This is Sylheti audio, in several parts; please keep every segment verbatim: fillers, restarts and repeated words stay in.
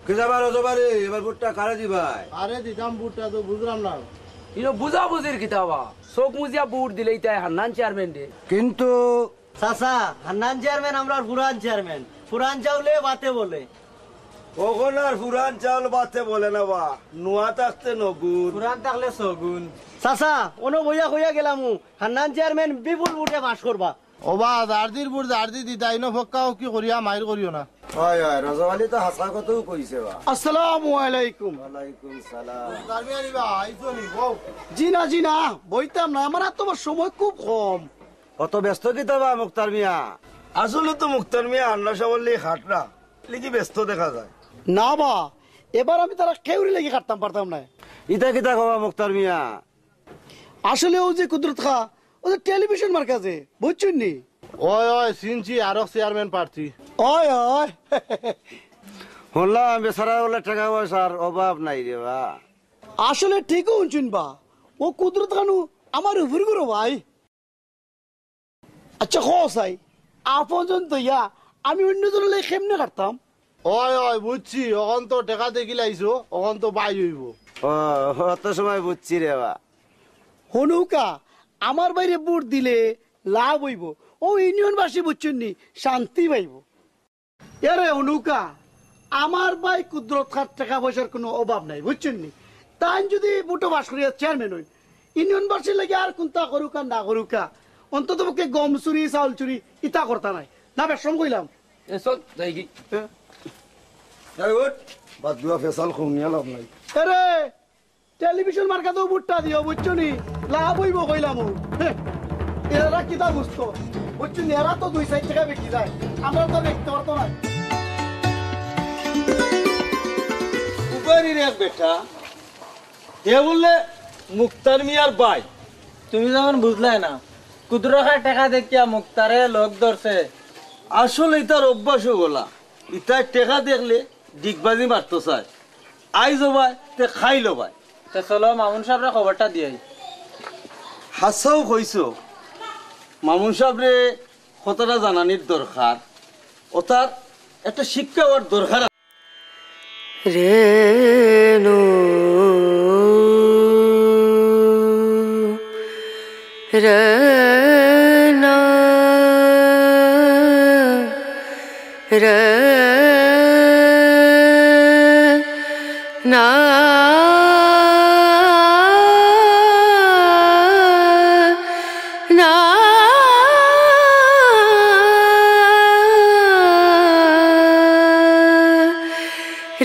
কিতা বা রজব আলী, এবার ভোটটা কারে দিবায়? আরে দিতাম ভোটটা তো বুঝলাম না। ইনো বুঝাবুঝির কিতা বা? চউখ মুজিয়া ভোট দিলে ইতায় হান্নান চেয়ারম্যানরে। কিন্তু চাচা, হান্নান চেয়ারম্যান আমরার পুরান চেয়ারম্যান। পুরান চাউলে বাতে বলে। অখন আর পুরান চাউল বাতে বলে না বা, নুয়া থাকতে নগুন। পুরান থাকলে সগুন। চাচা, অনো বইয়া কইয়া গেলামু, হান্নান চেয়ারম্যান বিপুল ভোটে পাশ করবা। ও বা, জারদির ভোট জারদি দিতায়, ইনো ফক্কা ফক্কি করিয়া মাইর করিও না। অয়, অয়, রজব আলী তো হাছা কথাউ কইছে বা। আসসালামু আলাইকুম। ওয়ালাইকুম সালাম। মুক্তার মিয়া নি বা, আইছো নি, বও। জি না, জি না, বইতাম না, আমার আর তো সময় খুব কম। অত ব্যস্ত কিতা বা মুক্তার মিয়া? আসলে তো মুক্তার মিয়া আন্না সবর লাগি খাটরা, লাগি ব্যস্ত দেখা যায়। না বা, এবার আমি তারা কেউরি লাগি খাটতাম পারতাম না। ইতা কিতা কও বা মুক্তার মিয়া? আসলে অউ যে কুদরত খা, অউ যে টেলিভিশন মার্কা যে, বুঝছইন নি? অয়, অয়, চিনছি, আরক চেয়ারম্যান প্রার্থী। অয়, অয়। হুনলাম বেচারার বুলে টেকা পয়সার অভাব নাই রে বা। আসলে ঠিকউ হুনছইন বা, অউ কুদরত খানু আমার উপর গুরু ভাই। আচ্ছা, কও চাই, আপনজন তো ইয়া, আমি অইন্যজনর লাগি কেমনে খাটতাম? অয়, অয়, বুঝছি, অখন তো টেকা দেখিলাইছো, অখন তো বাই অইবো। ও, অত সময় বুঝছি রে বা। হুনউক্কা, আমার ভাইরে ভোট দিলে লাভ অইবো, অউ ইউনিয়নবাসী বুঝছইন নি, শান্তি পাইবো। এরে হুনউক্কা, আমার ভাই কুদরত খার টেকা পয়সার কুনু অভাব নাই, বুঝছইন নি? তাইন যুদি ভোটো পাশ করিয়া চেয়ারম্যান অইন, ইউনিয়নবাসীর লাগি আর কুন্তা করউক্কা না করউক্কা, অন্তত পক্ষে গম চুরি, চাউল চুরি, ইতা করতা নায়। না, বেশরম কইলাম। এ চল, যাইগি। হ্যাঁ। এই উঠ, বাদ দুয়া ফেসাল খুনিয়া লাভ নাই। এরে, টেলিভিশন মার্কাত ভোটটা দিও, বুঝছো নি? লাভ অইবো কইলাম। হে, এরা কিতা বুঝতো? বুঝছো নি? এরা তো দুই চাইর টেকা বেশি যায়, আমরা তো দেখতে পারতো না। উবারির এক বেটা, হে বুলে মুক্তার মিয়ার ভাই। তুমি যেমন বুঝলায় না, কুদরত খার টেকা দেখিয়া মুক্তারে লগ ধরছে। আসলে ইতার অভ্যাস অইগেলা, ইতায় টেকা দেখলে ডিগবাজি মারতো চায়। আইজ অবায়, তে কাইল অবায়। তে চলো, মামুন সাবরে খবরটা দিয়াই। হাছাউ কইছো, মামুন সাবরে কথাটা জানানির দরকার, অতার একটা শিক্ষা অওয়ার দরকার। রেণু, রেণা, রে, না, না,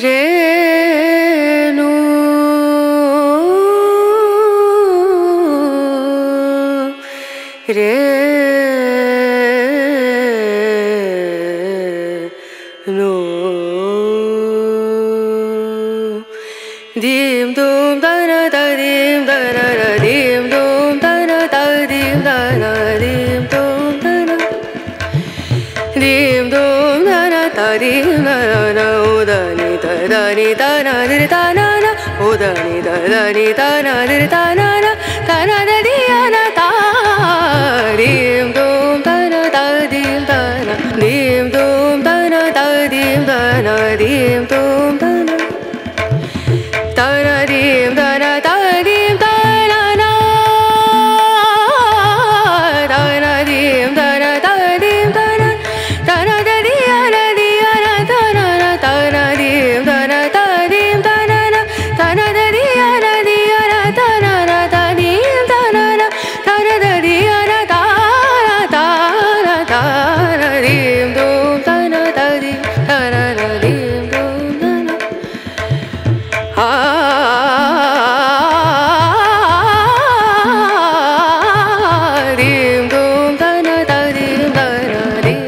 রেণু, রেণু। দিম দুম দা না দা দিম দা না না দিম দুম দা না দা দিম দা না দিম দুম দা না। দিম দুম দা না দা দিম দা না না উ দা নি দা দা নি দা না দি রি দা না না উ দা নি দা দা নি দা না দি রি দা না না দা না দা দি আ না দা। দিম দুম দা না দা দিম দা না দিম দুম দা না দা দিম দা না দিম দুম দা না। দা না দিম দা না দা দিম দা না না। দা না দিম দা না দা দিম দা না। দা না দা দি আ না দি আ না দা না না। দা না দিম দা না দা দিম দা না না। দা না দা দি আ না দি আ না দা না না দা দিম দা না না। দা না দা দি আ না দা না দা না দা না দিম দুম দা না দা দিম দা না না দিম দুম দা না। আ, দিম দুম দা না দা দিম দা না দিম।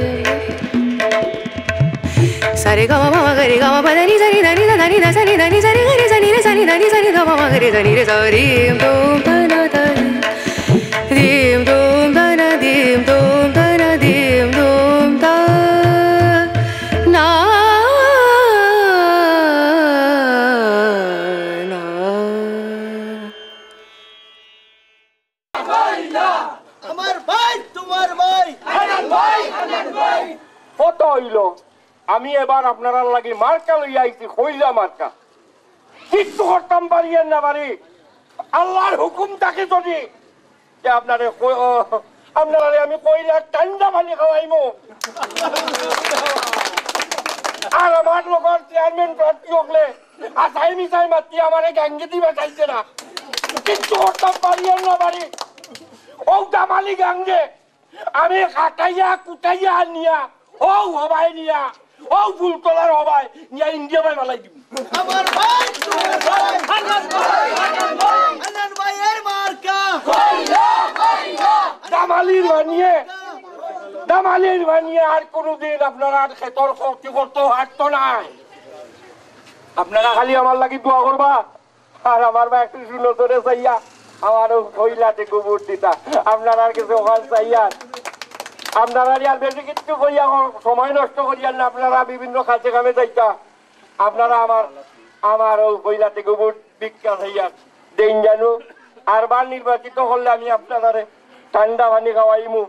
সা রে গা মা পা মা গা রে গা মা পা ধা নি সা নি ধা নি ধা ধা নি ধা সা নি ধা নি সা রে গা রে সা নি রে সা নি ধা নি সা নি ধা নি সা রে গা মা গা রে সা নি রে সা রিম দুম ধা না ধা রিম। দিম দুম ধা না দিম দুম ধা না দিম দুম ধা না না। আমার ভাই, তোমার ভাই। কত অইলো? আমি এবার আপনারার লাগি মার্কা লইয়া আইছি, খইলা মার্কা। কিচ্ছু করতাম পারি আর না পারি, আল্লাহর হুকুম থাকে যদি, যে আপনারে ক-, ও, আপনারারে আমি কইলা ঠান্ডা পানি খাওয়াইমু। আর আমার লগর চেয়ারম্যান প্রার্থী অকলে হাছাই মিছাই মাতি আমারে গাঙ্গেদি বাঁচাইছে না। কিচ্ছু করতাম পারি আর না পারি, ও দামালি গাঙ্গে আমি কাটাইয়া কুটাইয়া নিয়া, ও হবাই নিয়া, ও ফুলতলার হবাই নিয়া ইন্ডিয়া ভাই বালাই দিমু। আমার ভাই, তোমার ভাই, হান্নান ভাই, হান্নান ভাই, হান্নান ভাইয়ের মার্কা। দামালির বানিয়ে, দামালির বানিয়ে আর কোনোদিন আপনারা আর খেতর ক্ষতি করতে হারতো নায়। আপনারা খালি আমার লাগি দোয়া করবা। আর আমার ভাই একটু সুনজরে চাইয়া, আমারও কইলা তে গোবর দিতা। আপনারার কাছে ওখান চাইয়া, আপনারা আর বেশি কিচ্ছু কইয়া সময় নষ্ট করিয়া না, আপনারা বিভিন্ন কাজে কামে যাইতা। আপনারা আমার, আমারও কইলা তে গোবর ভিক্ষা চাইয়া দেইন জানো। আর বার নির্বাচিত করলে আমি আপনারারে ঠান্ডা পানি খাওয়াইমু।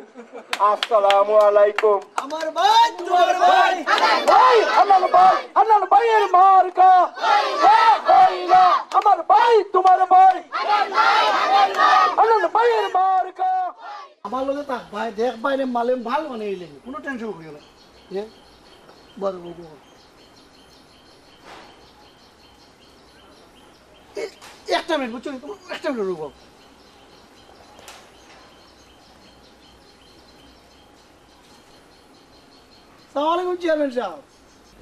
আসসালামু আলাইকুম। আমার ভাই, তোমার ভাই। ভাই, হান্নান ভাই, হান্নান ভাইয়ের মার্কা। আমার ভাই, তোমার ভাই। হান্নান ভাইয়ের মার্কা। আমার লগে থাক ভাই, দেখ ভাই রে, মালে মাল বানাইলে, কোনো টেনশন করিও না। হ্যাঁ? বড় বড়। এ-, একটা মিনিট, বুঝছো নি? তোমার একটা মিনিট রুকো। সালাম আলাইকুম চেয়ারম্যান সাব।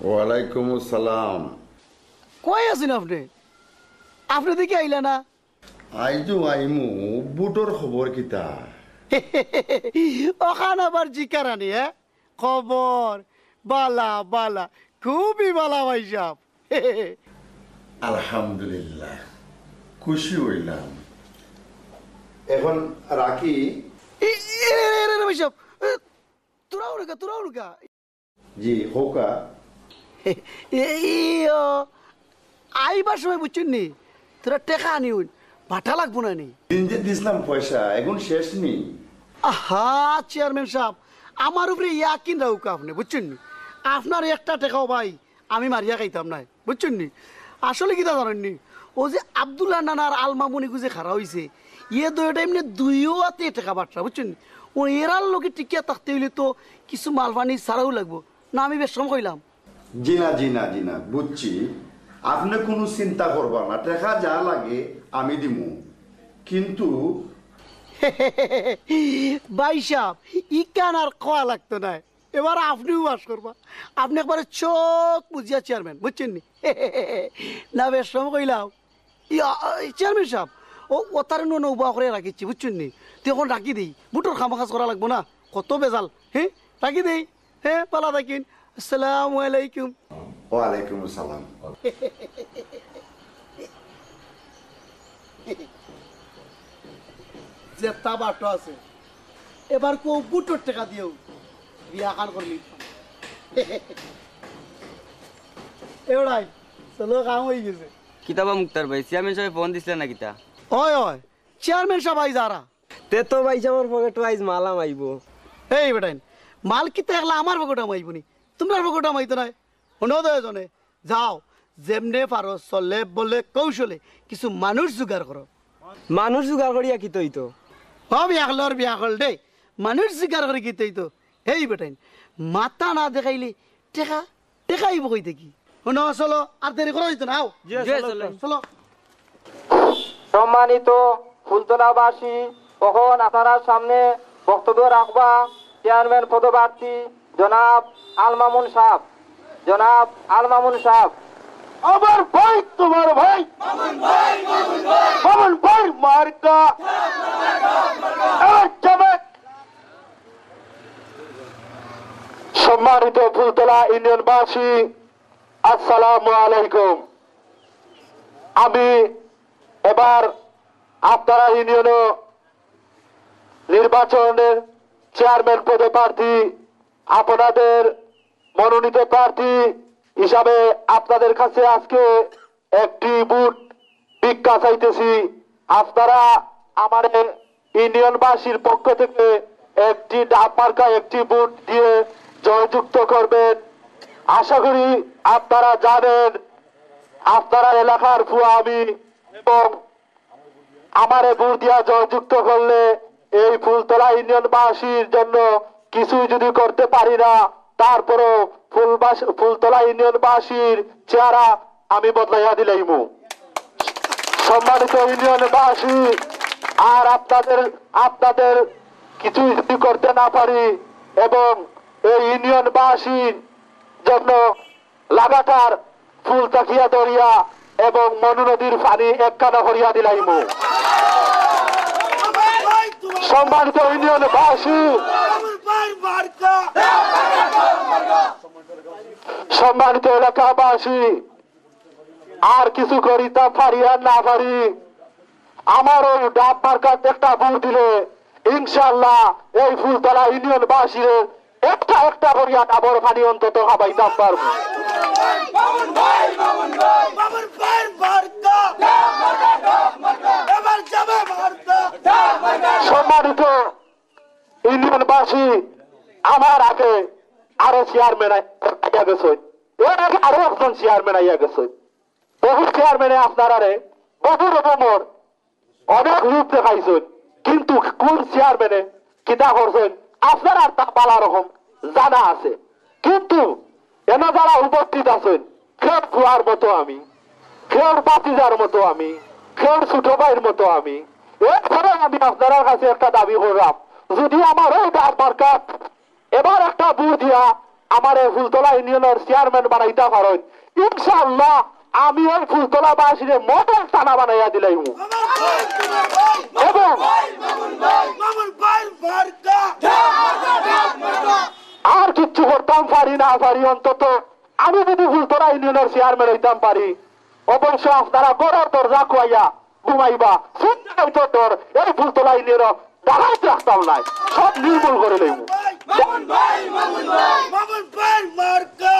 ওয়ালাইকুম আসসালাম। কই আছইন আপনে? আপনে দেখি আইলা না? আইজু আইমু, বুটর খবর কিতা? অখান আবার জিকারানি, হ্যাঁ? খবর বালা, বালা, খুবই বালা ভাই সাব। আলহামদুলিল্লাহ, খুশি অইলাম। এখন রাখি। এ, এ, এ, এ, এ, ভাই সাব, এ, তোরাও রেখা, তোরাও রেখা। জি, হোকা। এ, এ, ই, ও, আইবার সময় বুঝছইন নি, তোরা টেকা আনিউন, বাটা লাগবো না নি? দিন যে দিছলাম পয়সা, এখন শেষ নি। আহা, চেয়ারম্যান সাব, আমার উপরে ইয়াকিন রাখউক্কা আপনে, বুঝছইন নি? আপনার একটা টেকাও ভাই, আমি মারিয়া খাইতাম নায়, বুঝছইন নি? আসলে কিতা জানইন নি? ও যে আব্দুল্লাহ নানার আলমামুনি গুজে খাড়া অইছে, ইয়ে দুইটা এমনে দুইও আতে টেকা বাটরা, বুঝছইন নি? ও এরার লগে টিকিয়া থাকতে অইলে তো কিছু মালপানি ছাড়াও লাগবো। না, আমি বেশ কম কইলাম। জি না, জি না, জি না, বুঝছি। আপনে কুনু চিন্তা করবা না, টেকা যা লাগে আমি দিমু। কিন্তু ভাই সাব, ইখান আর কওয়া লাগতো নায়। এবার আপনেও বাস করবা। আপনে একবারে চোখ বুজিয়া চেয়ারম্যান, বুঝছইন নি? না, বেশ কম কইলাম। ইয়া, চেয়ারম্যান সাব, ও, ও তারে নু নৌবা করে রাখিছি, বুঝছইন নি? তুই এখন রাখি দেই, বুটর কামকাজ করা লাগবো না, কত বেজাল, হ্যাঁ? রাখি দেই, হ্যাঁ, বালা থাকিন, আসসালামু আলাইকুম। ওয়ালাইকুম আসসালাম। যেতা বাটো আছে, এবার কও বুটর টেকা দিয়াউ বিয়া খান করিলিতাম। এবারে চলো, কাম অইগেছে। কিতা বা মুক্তার ভাই, চেয়ারম্যান সাবে ফোন দিছলা না কিতা? অয়, অয়, চেয়ারম্যান সাব আইজ আরা। তে তো ভাই সাবর পকেটো আইজ মাল হামাইবো। এই বেটাইন, মাল কিতা একলা আমার পকেটো হামাইবো নি? তুমরার পকেটো হামাইতো নায়। হুনো দুইজনে, যাও, যেমনে পারো ছলে বলে কৌশলে কিছু মানুষ জোগাড় করো। মানুষ জোগাড় করিয়া কিতা অইতো? ও বিয়াখলর বিয়াখল দে, মানুষ জোগাড় করি কিতা অইতো? হেই বেটাইন, মাথা না দেখাইলে টেকা, টেকা আইবো কই থাকি? হুনো, চলো, আর দেরি করা অইতো না, আও। জি, চলো। চলো। সম্মানিত ফুলতলাবাসী, অখন আপনারার সামনে বক্তব্য রাখবা চেয়ারম্যান পদপ্রার্থী জনাব আল মামুন সাব। জনাব আল মামুন সাব। আমার ভাই, তোমার ভাই। মামুন ভাই, মামুন ভাই। মামুন ভাই মার্কা। এবার যাবে। সম্মানিত ফুলতলা ইউনিয়নবাসী, আসসালামু আলাইকুম। আমি এবার আপনারা ইউনিয়ন নির্বাচনের চেয়ারম্যান পদে প্রার্থী, আপনাদের মনোনীত প্রার্থী হিসাবে আপনাদের কাছে আজকে একটি ভোট ভিক্ষা চাইতেছি। আপনারা আমার ইউনিয়নবাসীর পক্ষ থেকে একটি ডাব মার্কা একটি ভোট দিয়ে জয়যুক্ত করবেন। আশা করি আপনারা জানেন, আপনারা এলাকার ফুয়া আমি, এবং আমারে ভোট দিয়া জয়যুক্ত করলে এই ফুলতলা ইউনিয়নবাসীর জন্য কিছুই যদি করতে পারি না, তারপরও ফুলবাস-, ফুলতলা ইউনিয়নবাসীর চেহারা আমি বদলাইয়া দিলাইমু। সম্মানিত ইউনিয়নবাসী, আর আপনাদের, আপনাদের কিছুই যদি করতে না পারি এবং এই ইউনিয়নবাসীর জন্য লাগাতার ফুল তাকিয়া দরিয়া এবং মনু নদীর পানি একখানা করিয়া দিলাইমু। সম্মানিত ইউনিয়নবাসী, সম্মানিত এলাকাবাসী, আর কিছু করিতাম পারি আর না পারি, আমার ওই ডাব মার্কাত একটা ভোট দিলে ইনশাআল্লাহ এই ফুলতলা ইউনিয়নবাসীরে একটা একটা করিয়া ডাবর পানি অন্তত খাবাইতাম পারবো। সম্মানিত ইউনিয়নবাসী, আমার আগে আরো চেয়ারম্যান আইয়া গেছে, এর আগে আরো একজন চেয়ারম্যান আইয়া গেছে। বহু চেয়ারম্যানে আপনারারে বহু রকমর অনেক রূপ দেখাইছইন, কিন্তু কোন চেয়ারম্যানে কিতা করছইন আপনারার তা ভালা রকম জানা আছে। কিন্তু এনে যারা উপস্থিত আছইন, কেউর ফুয়ার মতো আমি, কেউর ভাতিজার মতো আমি, কেউর ছোট ভাইর মতো আমি। এরপরে আমি আপনারার কাছে একটা দাবি করলাম, যদি আমার ওই ডাব মার্কাত এবার একটা ভোট দিয়া আমারে ফুলতলা ইউনিয়নর চেয়ারম্যান বানাইতা পারইন, ইনশাআল্লাহ আমি ওই ফুলতলাবাসীরে মডেল থানা বানাইয়া দিলাইমু। এবং আর কিচ্ছু করতাম পারি না পারি, অন্তত আমি যদি ফুলতলা ইউনিয়নর চেয়ারম্যান অইতাম পারি, অবশ্য আপনারা ঘরর দরজা খুয়াইয়া ঘুমাইবা, চিন্তা অইতো ডর, এই ফুলতলা ইউনিয়ন ডাকাইত রাখতাম নায়, সব নির্মূল করি লাইমু। মামুন ভাই, মামুন ভাই, মামুন ভাই মার্কা।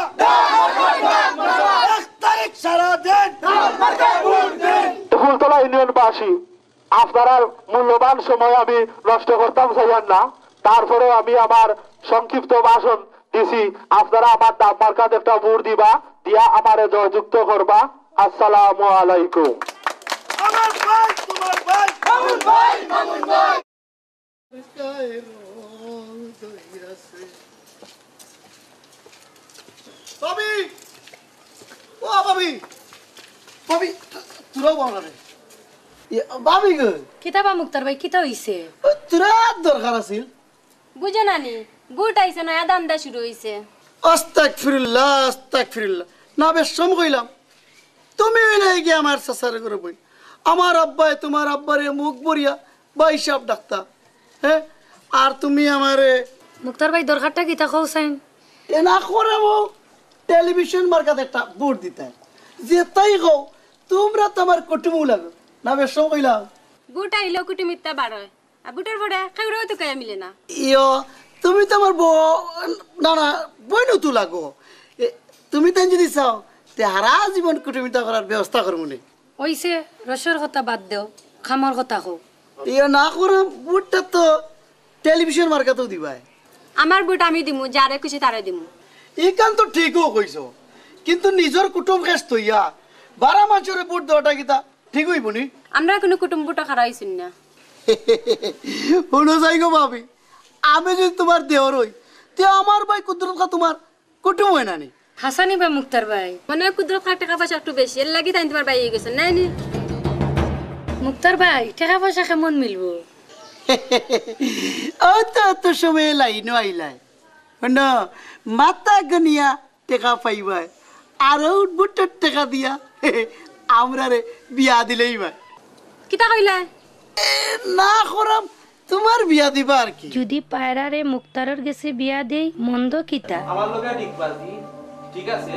এক তারিখ সারা দিন। ফুলতলা ইউনিয়নবাসী, আপনারার মূল্যবান সময় আমি নষ্ট করতাম চাইয়ার না, তারপরেও আমি আমার সংক্ষিপ্ত ভাষণ দিছি, আপনারা আমার ডাব মার্কাত একটা ভোট দিবা, দিয়া আমারে জয়যুক্ত করবা। আসসালামু আলাইকুম। আমার ভাই, তোমার ভাই, মামুন ভাই, মামুন ভাই। ভাবি, ও ভাবি, ভাবি, তোরাও বল না রে। ইয়ে, ভাবি গো। কিতা বা মুক্তার ভাই, কিতা অইছে? ও, তোরার দরকার আছিল। বুঝো না নি, ভোট আইছে, নয়া ধান্দা শুরু অইছে। আস্তাগফিরুল্লাহ, আস্তাগফিরুল্লাহ। না বেশরম কইলাম, তুমি অইলায় গিয়া আমার চাচার ঘরর বইন। আমার আব্বায় তোমার আব্বারে মুখ ভরিয়া ভাইসাব ডাকতা, হে? আর তুমি আমারে মুক্তার ভাই, দরকারটা কিতা কও চাইন? এ না করে মো টেলিভিশন মার্কাত একটা ভোট দিতায়। যেতাই কও, তোমরা তো আমার কুটুমও লাগো। না বেশরম কইলাম। ভোট আইলেও কুটুমিত্তা বাড়য়। আর ভোটর পরে কেউরেও তুকাইয়া মিলে না। ইয়ো, তুমি তো আমার ব-, না, না, বইনও তো লাগো। এ, তুমি তাইন যদি চাও, তে হারা জীবন কুটুমিতা করার ব্যবস্থা করমু নে। অইছে, রসর কথা বাদ দেও, কামর কথা কও। ইয়ো, না করাম, ভোটটা তো টেলিভিশন মার্কাতও দিবায়। আমার ভোট আমি দিমু, যারে খুশি তারে দিমু। ইখান তো ঠিকও কইছো, কিন্তু নিজর কুটুম খেশ থইয়া বারা মানষরে ভোট দেওয়াটা কিতা ঠিক অইবো নি? আমরা কুনু কুটুম ভোটো খাড়া অইছি না। হুনো চাই গো ভাবি, আমি যদি তোমার দেওর অই, তে আমার ভাই কুদরত খা তোমার কুটুম অয় না নি? হাছা নি বা মুক্তার ভাই? মনে অয় কুদরত খার টেকা পয়সা একটু বেশি, এরলাগি তাইন তোমার ভাই অইগেছইন, নায় নি? মুক্তার ভাই, টেকা পয়সা কেমন মিলবো? অত, অত সময় লাইনও আইলায়। হুনো, মাথা গনিয়া টেকা পাইবায়, আর অউ ভোটর টেকা দিয়া আমরারে বিয়া দিলাইবায়। কিতা কইলায়? এ, না করাম, তোমার বিয়া দিবা আর কি। যদি পায়রারে মুক্তারর গেছে বিয়া দেই, মন্দ কিতা? আমার লগে ডিগবাজি, ঠিক আছে?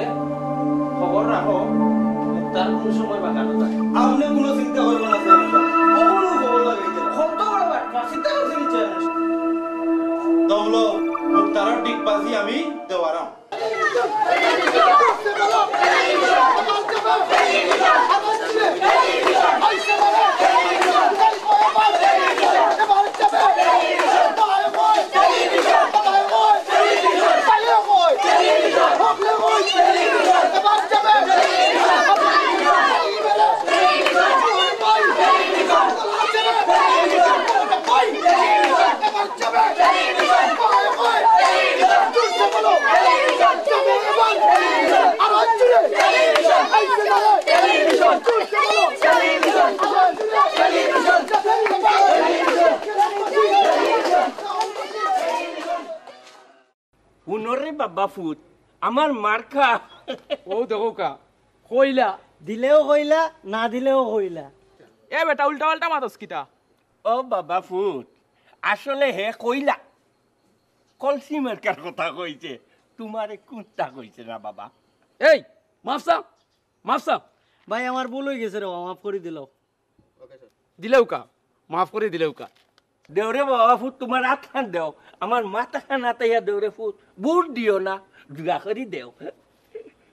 খবর রাখো, মুক্তার কুনু সময় বাঁকা না থাকে। আপনে কুনু চিন্তা করবা না, চেয়ারম্যান সাব। ও কুনু খবর লাগাইতে না। কত বড় বাটপার, চিন্তা করছেন নি, চেয়ারম্যান সাব? দমলো, মুক্তারর ডিগবাজি আমি দেওয়ারাম। বাবা ফুত, আমার মার্কা। ও দেখো কা, কইলা। দিলেও কইলা, না দিলেও কইলা। এ বেটা, উল্টা পাল্টা মাতস কিতা? ও বাবা ফুত, আসলে হে কইলা, কলসি মার্কার কথা কইছে, তোমারে কুত্তা কইছে না বাবা। এই, মাফ চা, মাফ চা। ভাই, আমার ভুল অই গেছে রে বাবা, মাফ করি দিলাও। দিলেও কা, মাফ করি দিলেও কা। দেও রে বাবা ফুত, তোমার আতখান দেও, আমার মাথাখান আতাইয়া দেও রে ফুত, ভোট দিও না, দোয়া করি দেও।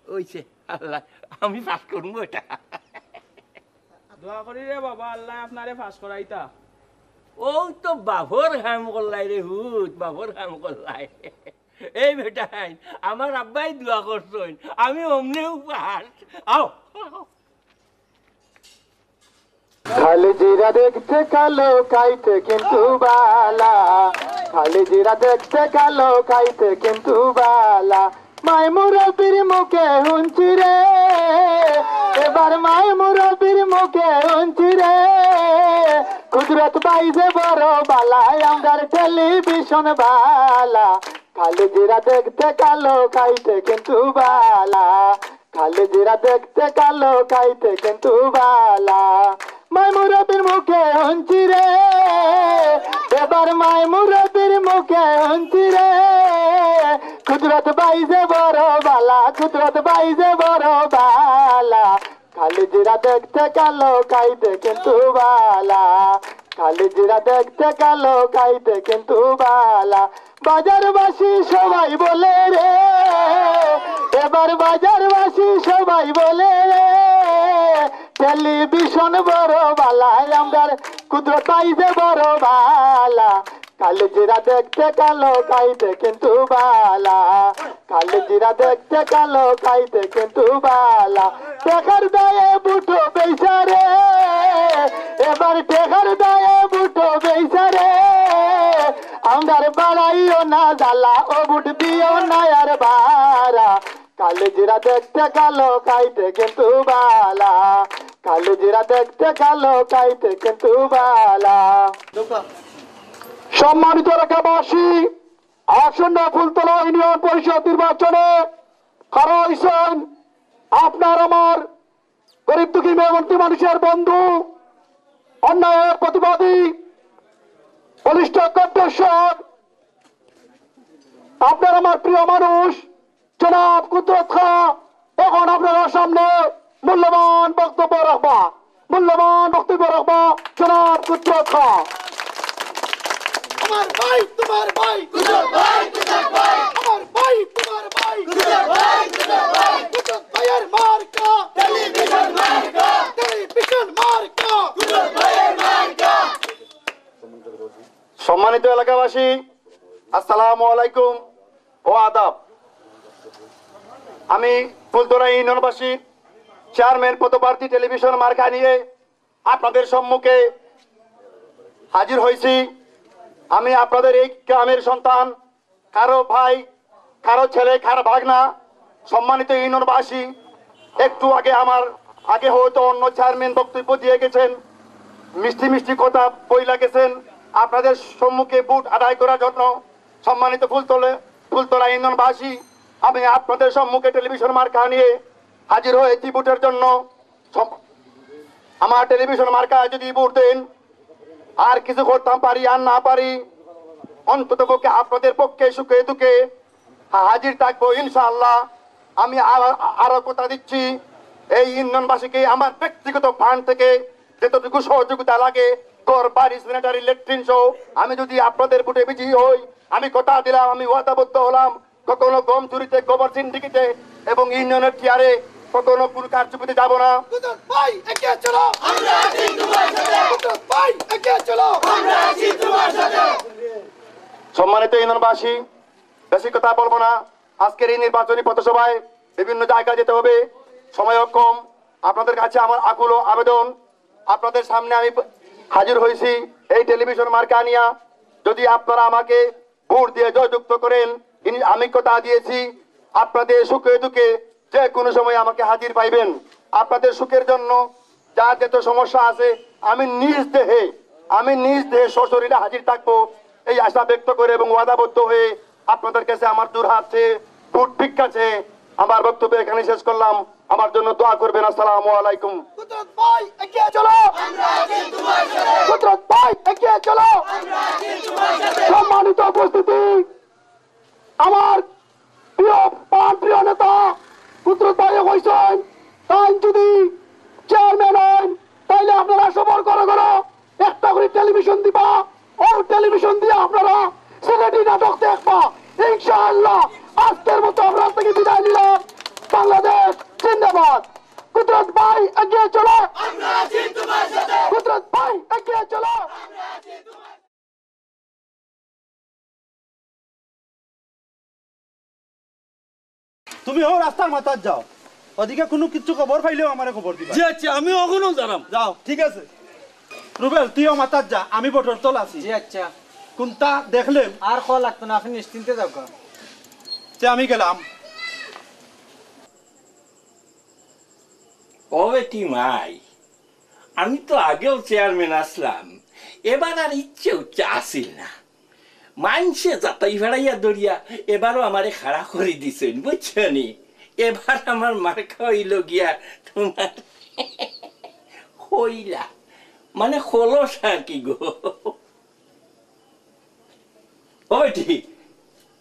ওইছে, আল্লাহ, আমি পাস করমু এটা। দোয়া করি রে বাবা, আল্লাহ আপনারে পাস করাইতা। ও তো বাফর কাম করলাই রে ফুত, বাফর কাম করলাই। এই বেটাইন, আমার আব্বায় দোয়া করছইন, আমি অমনেউ পাস। আও। খালি জিরা দেখতে কালো, খাইতে কিন্তু বালা। খালি জিরা দেখতে কালো, খাইতে কিন্তু বালা। মাই মুরব্বির মুখে হুনছি রে, এবার মাই মুরব্বির মুখে হুনছি রে, কুদরত ভাই যে বড় বালা, আমরার টেলিভিশন বালা। খালি জিরা দেখতে কালো, খাইতে কিন্তু বালা। খালি জিরা দেখতে কালো, খাইতে কিন্তু বালা। মাই মুরব্বির মুখে হুনছি রে, এবার মাই মুরব্বির মুখে হুনছি রে, কুদরত ভাই যে বড় বালা, কুদরত ভাই যে বড় বালা। খালি জিরা দেখতে কালো, খাইতে কিন্তু বালা। খালি জিরা দেখতে কালো, খাইতে কিন্তু বালা। বাজারবাসী সবাই বলে রে, এবার বাজারবাসী সবাই বলে রে, টেলিভিশন বড় বালা, আমরার কুদরত ভাই যে বড় বালা। খালি জিরা দেখতে কালো, খাইতে কিন্তু বালা। খালি জিরা দেখতে কালো, খাইতে কিন্তু বালা। টেকার দায়ে ভোট বেইছারে, এবার টেকার দায়ে ভোট বেইছারে, আমরার বাড়াইও না জ্বালা, ও ভোট দিও না আর বারা। খালি জিরা দেখতে কালো, খাইতে কিন্তু বালা। খালি জিরা দেখতে কালো, খাইতে কিন্তু বালা। সম্মানিত এলাকাবাসী, আসন্ন ফুলতলা ইউনিয়ন পরিষদ নির্বাচনে খাড়া হইছেন আপনার আমার গরিব দুঃখী মেহনতি মানুষের বন্ধু, অন্যায়ের প্রতিবাদী, বলিষ্ঠ কণ্ঠস্বর, আপনার আমার প্রিয় মানুষ জনাব কুদরত খাঁ এখন আপনার সামনে মূল্যবান বক্তব্য রাখবা, মূল্যবান বক্তব্য রাখবা জনাব কুদরত খাঁ। আমার ভাই, তোমার ভাই। কুদরত ভাই, কুদরত ভাই। আমার ভাই, তোমার ভাই। কুদরত ভাই, কুদরত ভাই। কুদরত ভাইয়ের মার্কা। টেলিভিশন মার্কা। টেলিভিশন মার্কা। কুদরত ভাইয়ের মার্কা। সম্মানিত এলাকাবাসী, আসসালামু আলাইকুম ও আদাব। আমি ফুলতলা ইউনিয়নবাসী চেয়ারম্যান পদপ্রার্থী টেলিভিশন মার্কা নিয়ে আপনাদের সম্মুখে হাজির হয়েছি। আমি আপনাদের এই গ্রামের সন্তান, কারো ভাই, কারো ছেলে, কারো ভাগনা। সম্মানিত ইউনিয়নবাসী, একটু আগে আমার আগে হয়তো অন্য চেয়ারম্যান বক্তব্য দিয়ে গেছেন, মিষ্টি মিষ্টি কথা বইলা গেছেন। আপনাদের সম্মুখে ভোট আদায় করার জন্য সম্মানিত ফুলতলে ফুলতলা ইউনিয়নবাসী, আমি আপনাদের সম্মুখে টেলিভিশন মার্কা নিয়ে হাজির হয়েছি ভোটের জন্য। সম- আমার টেলিভিশন মার্কায় যদি ভোট দেন, আর কিছু করতাম পারি আর না পারি, অন্তত পক্ষে আপনাদের পক্ষে সুখে দুঃখে হা- হাজির থাকবো ইনশাআল্লাহ। আমি আ- আরো কথা দিচ্ছি, এই ইউনিয়নবাসীকে আমার ব্যক্তিগত ফান্ড থেকে যতটুকু সহযোগিতা লাগে, ঘর বাড়ি, স্যানিটারি, ল্যাট্রিন সহ, আমি যদি আপনাদের ভোটে বিজয়ী হই, আমি কথা দিলাম, আমি ওয়াদাবদ্ধ হলাম, কখনো গম চুরিতে, গোবর সিন্ডিকেটে এবং ইউনিয়নের টিআরে কখনো কোনো কারচুপিতে যাব না। কুদরত ভাই, এগিয়ে চলো। আমরা আছি তোমার সাথে। কুদরত ভাই, এগিয়ে চলো। আমরা আছি তোমার সাথে। সম্মানিত ইউনিয়নবাসী, বেশি কথা বলবো না। আজকের এই নির্বাচনী পথসভায় বিভিন্ন জায়গায় যেতে হবে, সময়ও কম। আপনাদের কাছে আমার আকুল আবেদন, আপনাদের সামনে আমি হাজির হয়েছি এই টেলিভিশন মার্কা নিয়া। যদি আপনারা আমাকে ভোট দিয়ে জয়যুক্ত করেন, ইনি- আমি কথা দিয়েছি, আপনাদের সুখে দুঃখে যে কোনো সময় আমাকে হাজির পাইবেন। আপনাদের সুখের জন্য যার যত সমস্যা আছে, আমি নিজ দেহে, আমি নিজ দেহে সশরীরে হাজির থাকবো, এই আশা ব্যক্ত করে এবং ওয়াদাবদ্ধ হয়ে আপনাদের কাছে আমার দুহাত চেয়ে গুড, ঠিক আছে, আমার বক্তব্য এখানে শেষ করলাম। আমার জন্য দোয়া করবেন। আসসালামু আলাইকুম। কুদরত ভাই, এগিয়ে চলো। কুদরত ভাই, এগিয়ে চলো। সম্মানিত উপস্থিতি, আমার প্রিয়, প্রাণ প্রিয় নেতা কুদরত ভাই কইছেন, তাইন যদি চেয়ারম্যান হইন, তাইলে আপনারা সবার ঘরে ঘরে একটা করে টেলিভিশন দিবা। ও টেলিভিশন দিয়া আপনারা সিলেটি নাটক দেখবা। ইনশাআল্লাহ, আজকের মতো আমরা আজ থেকে বিদায় নিলাম। বাংলাদেশ জিন্দাবাদ। কুদরত ভাই, এগিয়ে চলো। কুদরত ভাই, এগিয়ে চলো। তুমি অউ রাস্তার মাথাত যাও, ওদিকে কুনু কিচ্ছু খবর পাইলেও আমারে খবর দিবা। জি আচ্ছা, আমি অখনউ যাইরাম। যাও, ঠিক আছে। রুবেল, তুইও মাথাত যা, আমি বটর তল আছি। জি আচ্ছা। কুনটা দেখলে আর কওয়া লাগতো না, আপনি নিশ্চিন্তে যাও। তে আমি গেলাম। ও বেটি মাই, আমি তো আগেও চেয়ারম্যান আছলাম, এবার আর ইচ্ছা উচ্ছা আছিল না। মাইনষে যাতাই ফাড়াইয়া ধরিয়া এবারও আমারে খাড়া করি দিছইন, বুঝছো নি? এবার আমার মার্কা অইলো গিয়া তুমার কইলা, মানে কলস আর কি গো। ও বেটি,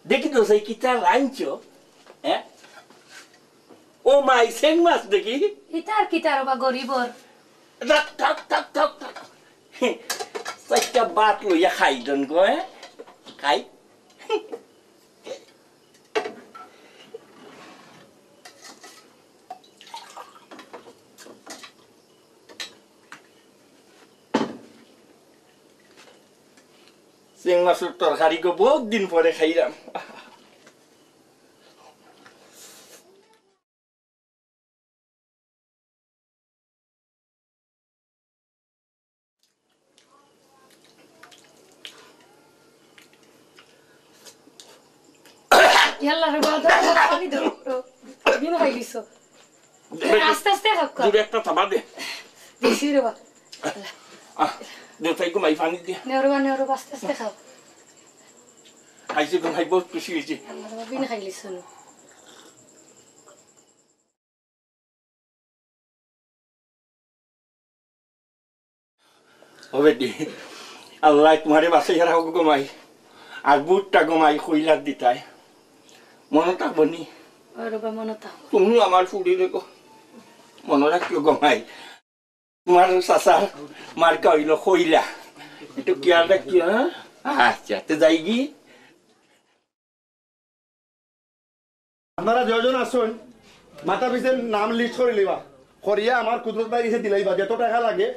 দেখি তো সেই কিতা রানছো, হ্যাঁ? ও মাই, চেং মাছ দেখি। ইতার কিতার বা গরিবর। থাক, থাক, থাক, থাক, থাক। চাইরটা ভাত লইয়া খাই দেন গো, হ্যাঁ? খাই। চিং মাছর তরকারি গো, বউত দিন পরে খাইরাম। ইয়াল্লা রে বাবা, ধরো, ধরো, পানি ধরো। বিন খাই দিছো। আস্তে আস্তে খাও, খাও। দূরে একটা থাবা দে। দিছি রে বাবা। আহ, দে তাই ঘুমাই পানি দে। নেও রে বাবা, নেও রে বাবা, আস্তে আস্তে খাও। খাইছি ঘুমাই, বউত খুশি অইছি। আল্লাহ রে বাবা, বিন খাই দিছো। ও বেটি, আল্লায় তুমারে বাঁচাইয়া রাখউক গো মাই। আর বুটটা গো মাই কইলার দিতায়। মনো থাকবো নি? ও রে বা, মনো থাকবো। তুমি আমার ফুড়ি রে গো। মনো রাখিও গো মাই। তুমার চাচার মার্কা অইলো কইলা। একটু খেয়াল রাখিও, হ্যাঁ? আচ্ছা, তে যাইগি? আপনারা যতজন আছইন, মাথা পিছে নাম লিস্ট করি লইবা, করিয়া আমার কুদরত ভাইর গেছে দিলাইবা, যত টেকা লাগে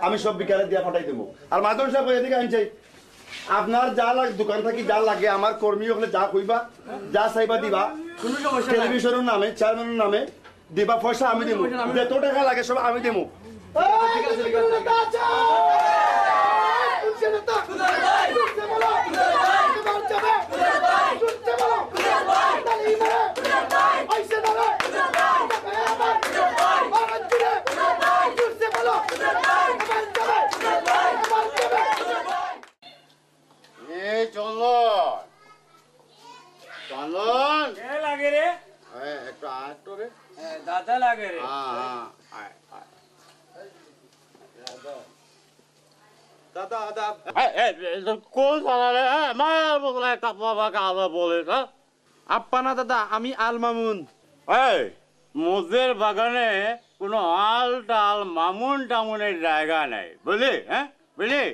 আমি সব বিকালে দিয়া পাঠাই দেবো। আর মাজন সাব এদিকে আনছে, আপনার যা লাগ-, দোকান থাকি যা লাগে, আমার কর্মী অকলে যা কইবা, যা চাইবা দিবা, টেলিভিশনর নামে, চেয়ারম্যানর নামে দিবা, পয়সা আমি দিমু, যত টেকা লাগে সব আমি দিমু। এ চন্দন, চন্দন। কে লাগে রে? এ, একটু আয় তো রে। এ, দাদা লাগে রে। হ্যাঁ, হ্যাঁ, আয়, আয়। দাদা, দাদা। এ, এ, এ, কোন শালা রে? এ, মার বদলে একটা বাবাকে আবার বলে, হ্যাঁ? আপ্পা না দাদা, আমি আল মামুন। এই, মোদের বাগানে কোনো আল টাল, মামুন টামুনের জায়গা নাই, বুঝলি? হ্যাঁ, বুঝলি?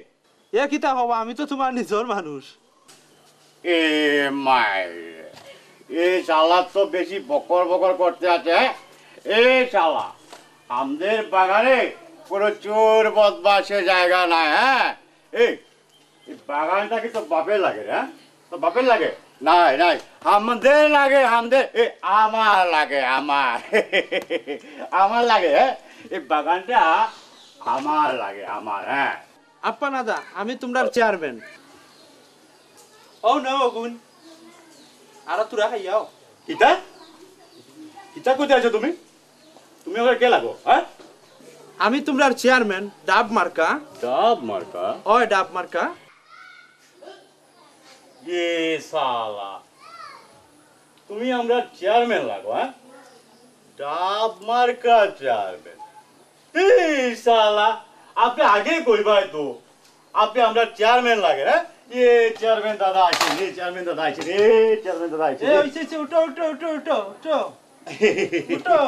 এ কিতা কও বা, আমি তো তুমার নিজর মানুষ। এ মাই, এ শালা তো বেশি বকর বকর করতে আছে, হ্যাঁ? এ শালা, আমাদের বাগানে কোনো চোর বদমাশের জায়গা নাই, হ্যাঁ? এই, এই বাগানটা কি তোর বাপের লাগে রে, হ্যাঁ? তোর বাপের লাগে? নাই, নাই, আমাদের লাগে, আমাদের, এ, আমার লাগে, আমার। আমার লাগে, হ্যাঁ? এই বাগানটা আমার লাগে, আমার, হ্যাঁ। আপ্পা না দা, আমি তুমরার চেয়ারম্যান। ও না, অগুন। আরো তুরা খাইয়াও। কিতা? কিতা কইতে আছো তুমি? তুমি ওকে কে লাগো, হ্যাঁ? আমি তুমরার চেয়ারম্যান, ডাব মার্কা। ডাব মার্কা? ওই ডাব মার্কা। এ শালা। তুমি আমরার চেয়ারম্যান লাগো, হ্যাঁ? ডাব মার্কা চেয়ারম্যান। এই শালা, আপনে আগে কইবায় তো। আপনে আমরার চেয়ারম্যান লাগে, হ্যাঁ? এ চেয়ারম্যান দাদা আইছে, এ চেয়ারম্যান দাদা আইছে, এ চেয়ারম্যান দাদা আইছে। এ, ওই, সে, সে, উঠো, উঠো, উঠো, উঠো, উঠো। উঠো,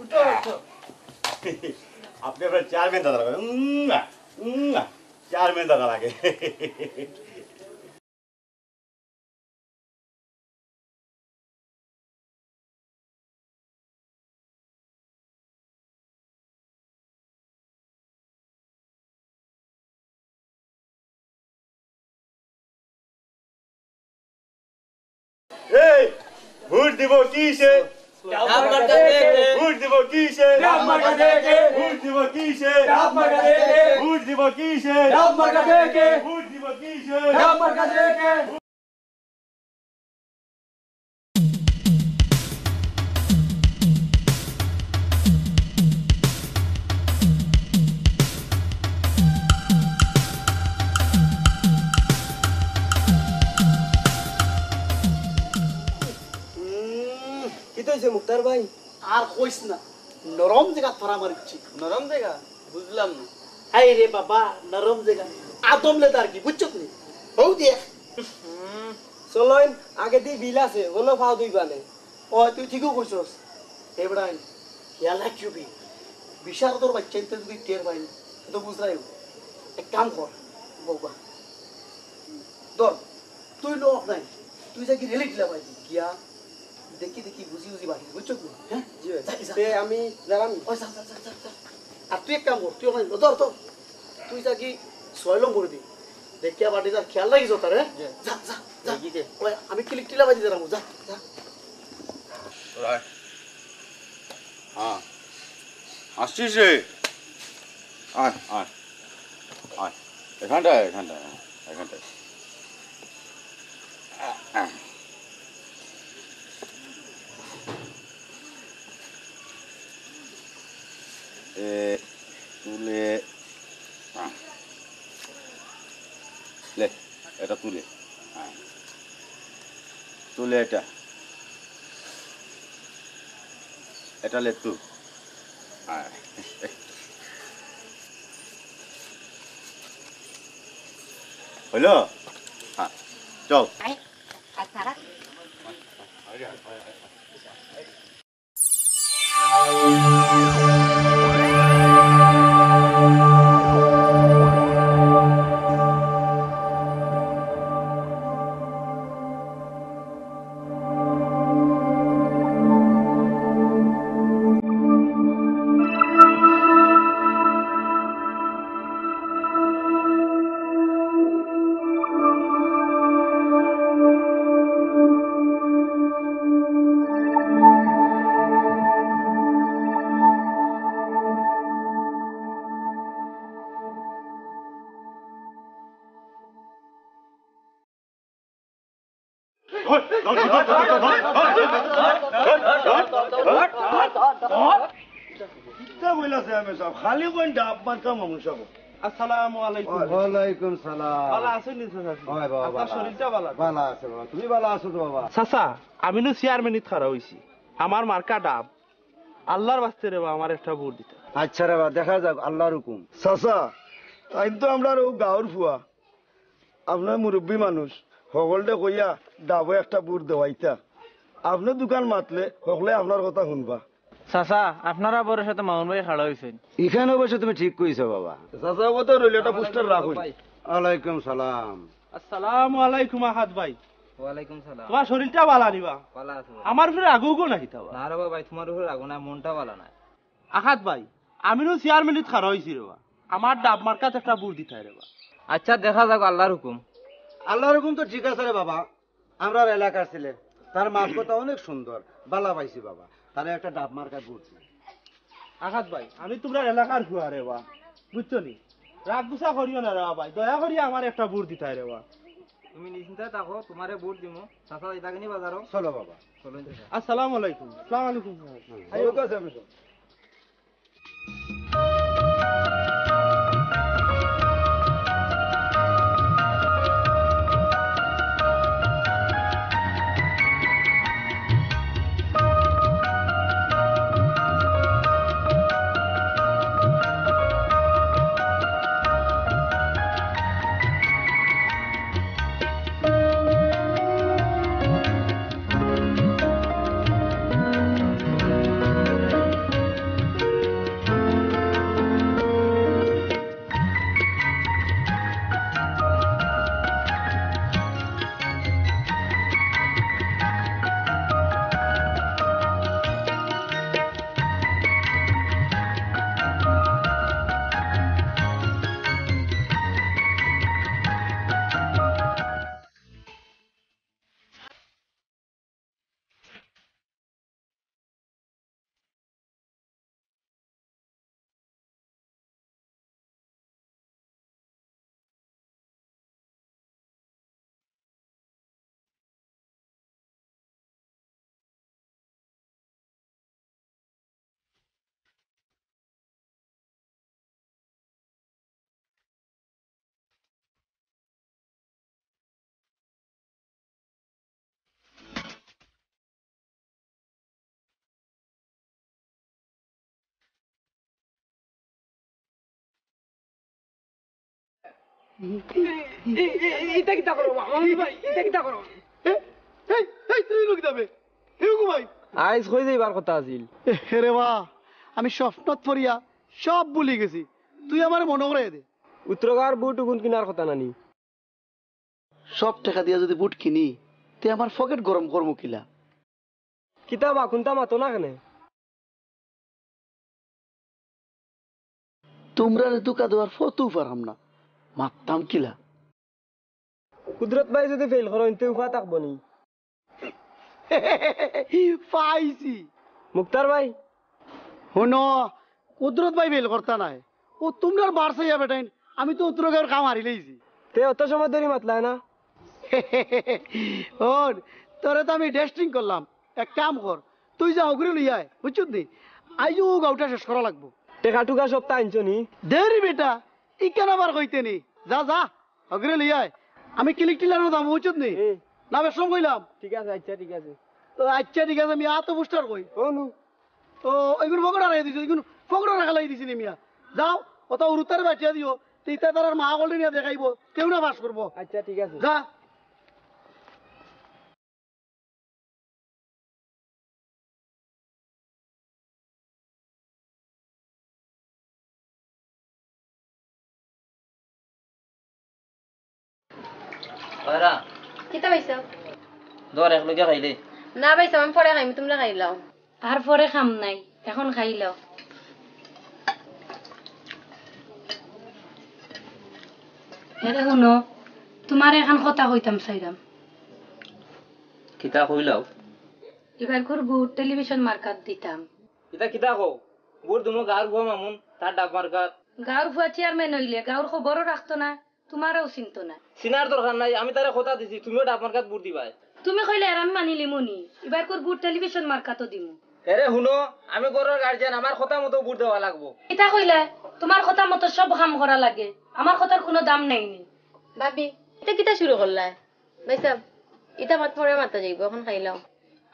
উঠো, উঠো। আপনে আমরার চেয়ারম্যান দাদা লাগে। উম, উম, চেয়ারম্যান দাদা লাগে। এই, ভোট দিব কিসে? ডাব মার্কা দেখে। ভোট দিব কিসে? ডাব মার্কা দেখে। ভোট দিব কিসে? ডাব মার্কা দেখে। ভোট দিব কিসে? ডাব মার্কা দেখে। ভোট দিব কিসে? ডাব মার্কা দেখে। উম, কিতা অইছে মুক্তার ভাই? আর কইস না, নরম জাগাত ফাড়া মারিছি। নরম জাগা? বুঝলাম না। হায় রে বাবা, নরম জাগা। আদম লেদার কি, বুঝছত নি? হউ দেখ। হুম। চলইন, আগেদি বিল আছে, অনো ফাও ধুইবা নে। ও, তুই ঠিকউ কইছস। এ বেটাইন, খেয়াল রাখিও বি। বিশারদর বাইচ্চাইন্তে যুদি টের পাইন, তে তো বুঝরায়উ। এক কাম কর, বউবা। ধর, তুই লোক নাই, তুই যাগি রেলি টিলা বাড়ি গিয়া দেখি দেখি বুঝি বুঝি বাড়ি, বুঝছত নি? হ্যাঁ? জি ভাই। যা, যা। তে আমি দাঁড়াম। ওই যা, যা, যা, যা, যা। আর তুই এক কাম কর, তুই ওখানে ধর তো। তুই যাগি ছয় নম্বর দি। দেখিয়া বাড়ি যা, খেয়াল রাখিস তার, হ্যাঁ? জি। যা, যা, যা। এই যে। ওই আমি কিলিক টিলা বাড়ি দাঁড়াবো, যা, যা। ওরা। হ্যাঁ। আসছিস রে? আয়, আয়। আয়। এখানটায়, এখানটায়, এখানটায়। এ, তুলে, আহ। লে, এটা তুলে। হ্যাঁ। তুলে এটা। এটা লে তু। হ্যাঁ। হইল? হ্যাঁ। চল। কিতা বইলা আছে আমি সব? খালি কইন ডাব মার্কা মানুষ সব। আসসালামু আলাইকুম। ওয়ালাইকুম সালাম। ভালা আছইন নি চাচা? অয় বাবা, আপনার ভালা শরীরটা আছি। ভালা আছে? ভালা আছে বাবা, তুমি ভালা আছো তো বাবা? চাচা, আমি নু চেয়ারম্যানিত খাড়া অইছি, আমার মার্কা ডাব। আল্লার ওয়াস্তে রে বা, আমার একটা ভোট দিতা। আচ্ছা রে বা, দেখা যাউক, আল্লার হুকুম। চাচা, তাইন তো আমরার অউ গাউর ফুয়া, আপনার মুরব্বি মানুষ, হকলরে কইয়া ডাবো একটা ভোট দেওয়াইতা। আপনে দুকান মাতলে হকলে আপনার কথা হুনবা। চাচা, আপনারা বড় সাথে মামুন ভাই খাড়া অইছইন। ইখান অবশ্য তুমি ঠিক কইছো বাবা। চাচা, ও তো রইল, একটা পোস্টার রাখুন। ওয়ালাইকুম সালাম। আসসালামু আলাইকুম আহাদ ভাই। ওয়ালাইকুম সালাম। তুমার শরীরটা ভালা নি বা? ভালা আছে ভাই। আমার উপরে রাগ উগো না কিতা বা? না রে বা ভাই, তুমার উপরে রাগ না, মনটা ভালা নায়। আহাদ ভাই, আমি নু চেয়ারম্যানিত খাড়া অইছি রে বা। আমার ডাব মার্কাত একটা ভোট দিতায় রে বা। আচ্ছা, দেখা যাউক, আল্লার হুকুম। আল্লার হুকুম তো ঠিক আছে রে বাবা। আমরার এলাকার ছেলে, তার মাত কথা অনেক সুন্দর, ভালা পাইছি বাবা। তারে একটা ডাব মার্কাত ভোট দিন। আহাদ ভাই, আমি তুমরার এলাকার ফুয়া রে বা, বুঝছো নি? রাগ গুসা করিও না রে বা ভাই, দয়া করি আমারে একটা ভোট দিতায় রে বা। তুমি নিশ্চিন্তায় থাকো, তুমারে ভোট দিমু। চাচা, যাইতায় নি বাজারো? চলো বাবা। চলো, চাচা। আসসালামু আলাইকুম। আসসালামু আলাইকুম। হুম। আইও। ইতা কিতা করো, মামুন ভাই? ইতা কিতা করো? এ, এই, এই, তুই লোক যাবে। এই গো ভাই। আইজ কই যাইবার কথা আছিল? এ, রে বা, আমি স্বপ্নত পড়িয়া সব ভুলি গেছি। তুই আমারে মনো করাই দে। উত্তরগাঁওর বুট উগুন কিনার কথা নানি? সব টেকা দিয়া যদি বুট কিনি, তে আমার পকেট গরম করমু কিলা? কিতা বা, কুনতা মাতো না কেনে? তুমরারে ধুকা দেওয়ার ফতু পারাম না, মাততাম কিলা? কুদরত ভাই যদি ফেল করইন, তে উফা থাকবো নি? পাইছি। মুক্তার ভাই। হুনো, কুদরত ভাই ফেল করতা নায়। ও তুমরার বার চাইয়া বেটাইন, আমি তো উত্তরগাঁওর কাম হারিলাইছি। তে অত সময় ধরি মাতলায় না? ওর, তোরে তো আমি ডেস্টিং করলাম। এক কাম কর, তুই যা হগুরে লইয়া আয়, বুঝছত নি? আইজও গাউটা শেষ করা লাগবো। টেকা টুকা সব তা আনছো নি? দেরি বেটা, ইখান আবার কইতে নি। যা, যা, হগুরে লইয়া আয়। আমি কিলিক টিলানো দাম, বুঝছত নি? এ। না, বেশ কম কইলাম। ঠিক আছে, আচ্ছা, ঠিক আছে। ও, আচ্ছা, ঠিক আছে, আমি এত পোস্টার কই। ও নু। ও, এগুলো ফকর হারাই দিছো, এগুলো ফকর রাখালাই দিছি নি মিয়া। যাও, ওটা উরুতার বাটিয়া দিও, তিতা তারার মা বলে নিয়ে দেখাইবো, কেউ না বাস করবো। আচ্ছা, ঠিক আছে। যা। ওরা। কিতা পাইছো? ধর, এক লগে খাইলে। না পাইছো, আমি পরে খাইমু, তুমরা খাইলাও। আর পরে খাম নাই, এখন খাইলাও। এরে হুনো, তুমারে এখান কথা কইতাম চাইরাম। কিতা কইলাও? ইবারকুর বুট টেলিভিশন মার্কাত দিতাম। ইতা কিতা কও? বুট দিমু গাউর ফুয়া মামুন, তার ডাব মার্কাত। গাউর ফুয়া চেয়ারম্যান অইলে গাউর খবরও রাখতো না, তুমারেও চিনতো না। চিনার দরকার নাই, আমি তারে কথা দিছি, তুমিও ডাব মার্কাত বুট দিবায়। তুমি কইলে এর আমি মানিলিমু নি, ইবারকুর বুট টেলিভিশন মার্কাতো দিমু। এরে হুনো, আমি ঘরর গার্জিয়ান, আমার কথা মতো বুট দেওয়া লাগবো। ইতা কইলে তুমার কথা মতো সব কাম করা লাগে, আমার কথার কুনু দাম নাই নি। ভাবি, ইতা কিতা শুরু করলায়? ভাইসাব, ইতা মাত পরে মাতা যাইবো, এখন খাইলাও।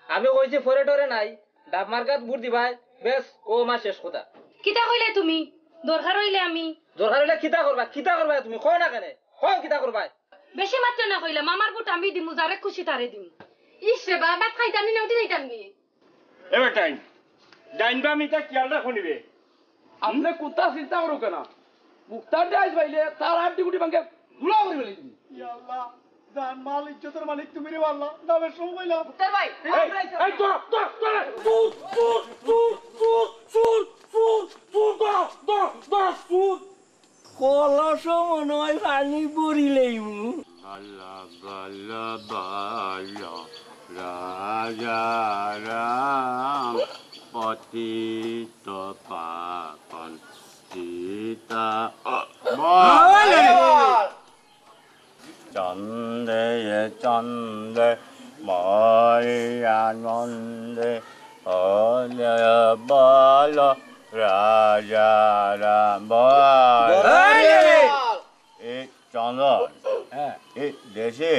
আমি কইছি পরে টরে নাই, ডাব মার্কাত বুট দিবায়, বেশ, ও আমার শেষ কথা। কিতা কইলে তুমি? দরকার অইলে আমি দরকার অইলে কিতা করবা, কিতা করবা তুমি? কও না কেনে? কও কিতা করবায়? বেশি মাতিও না কইলাম, আমার বুট আমি দিমু, যারে খুশি তারে দিমু। ইস রে বা, ভাত খাইতাম নি না উঠি যাইতাম নি? এ বেটাইন, ডাইন বাম ইতা খেয়াল রাখো নিবে। আপনে কুন্তা চিন্তা করো কেনে? মুক্তার ডাইস বাইলে তার আড্ডি গুটি ভাঙ্গে ধুলা করি ফেলে দিবি। ইয়া আল্লাহ, জান মাল ইজ্জতর মালিক তুমি রে আল্লাহ, নামের সম কইলাম। মুক্তার ভাই, এই, এই, তোরা, তোরা, তোরা, চুর, চুর, চুর, চুর, চুর, চুর, চুর, তোরা, তোরা, তোরা, চুর। কলসও মনে হয় পানি ভরি লইমু। বল বল বল রাজা রাম পতিত পাবন সীতা। বল। চন্দে চন্দে মরি আনন্দে বল বল রাজা রাম বল। বল। এ চন্দন, হ্যাঁ। এ দেশে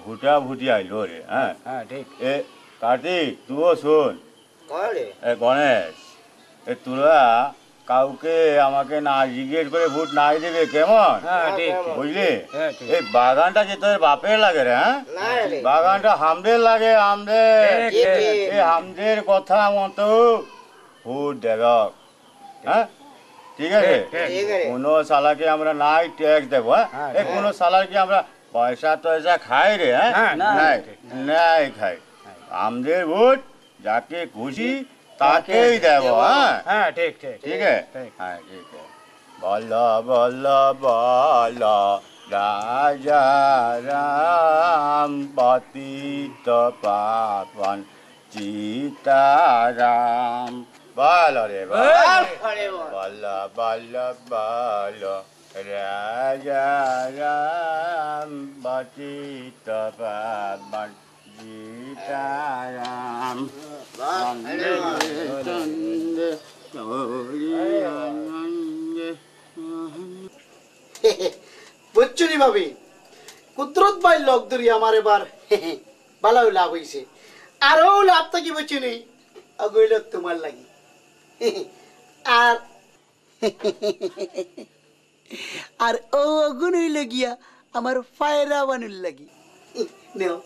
ভুটাভুটি আইলো রে, হ্যাঁ? হ্যাঁ, ঠিক। এ কার্তিক, তুইও শুন। কয় রে? এ গণেশ, এ তোরা কাউকে আমাকে না জিজ্ঞেস করে ভোট নাই দেবে, কেমন? হ্যাঁ, ঠিক, ঠিক। বুঝলি? হ্যাঁ, ঠিক। এই বাগানটা যে তোর বাপের লাগে রে, হ্যাঁ? না রে। বাগানটা হামদের লাগে, হামদের। ঠিক, ঠিক। এই হামদের কথা মতো ভোট দেবে। হ্যাঁ? ঠিক আছে? ঠিক, ঠিক। ঠিক আছে। কোনো শালাকে আমরা নাই ট্যাক্স দেবো, হ্যাঁ? হ্যাঁ, এ, ঠিক। কোনো শালাকে আমরা পয়সা টয়সা খাই রে, হ্যাঁ? হ্যাঁ, না, নাই, ঠিক। নাই খাই। আমাদের ভোট যাকে খুশি তাকেই দেবো, হ্যাঁ? হ্যাঁ, ঠিক, ঠিক। ঠিক আছে? ঠিক। হ্যাঁ, ঠিক আছে। বল, বল, বল, রাজা রাম পতিত পাবন সীতারাম। বল রে বল। বল। বল, বল, বল, রাজা রাম পতিত পাবন সীতারাম। বল। বন্দে চন্দ্র গৌরী আনন্দে। বুঝছো নি ভাবি, কুদরত ভাইর লগ ধরি আমার এবার ভালা লাভ অইছে। আরো লাভ থাকি বুঝছো নি, অগু অইলো তুমার লাগি। আর আর অউ আগুন অইলো গিয়া আমার ফায়রা বানুর লাগি। নেও।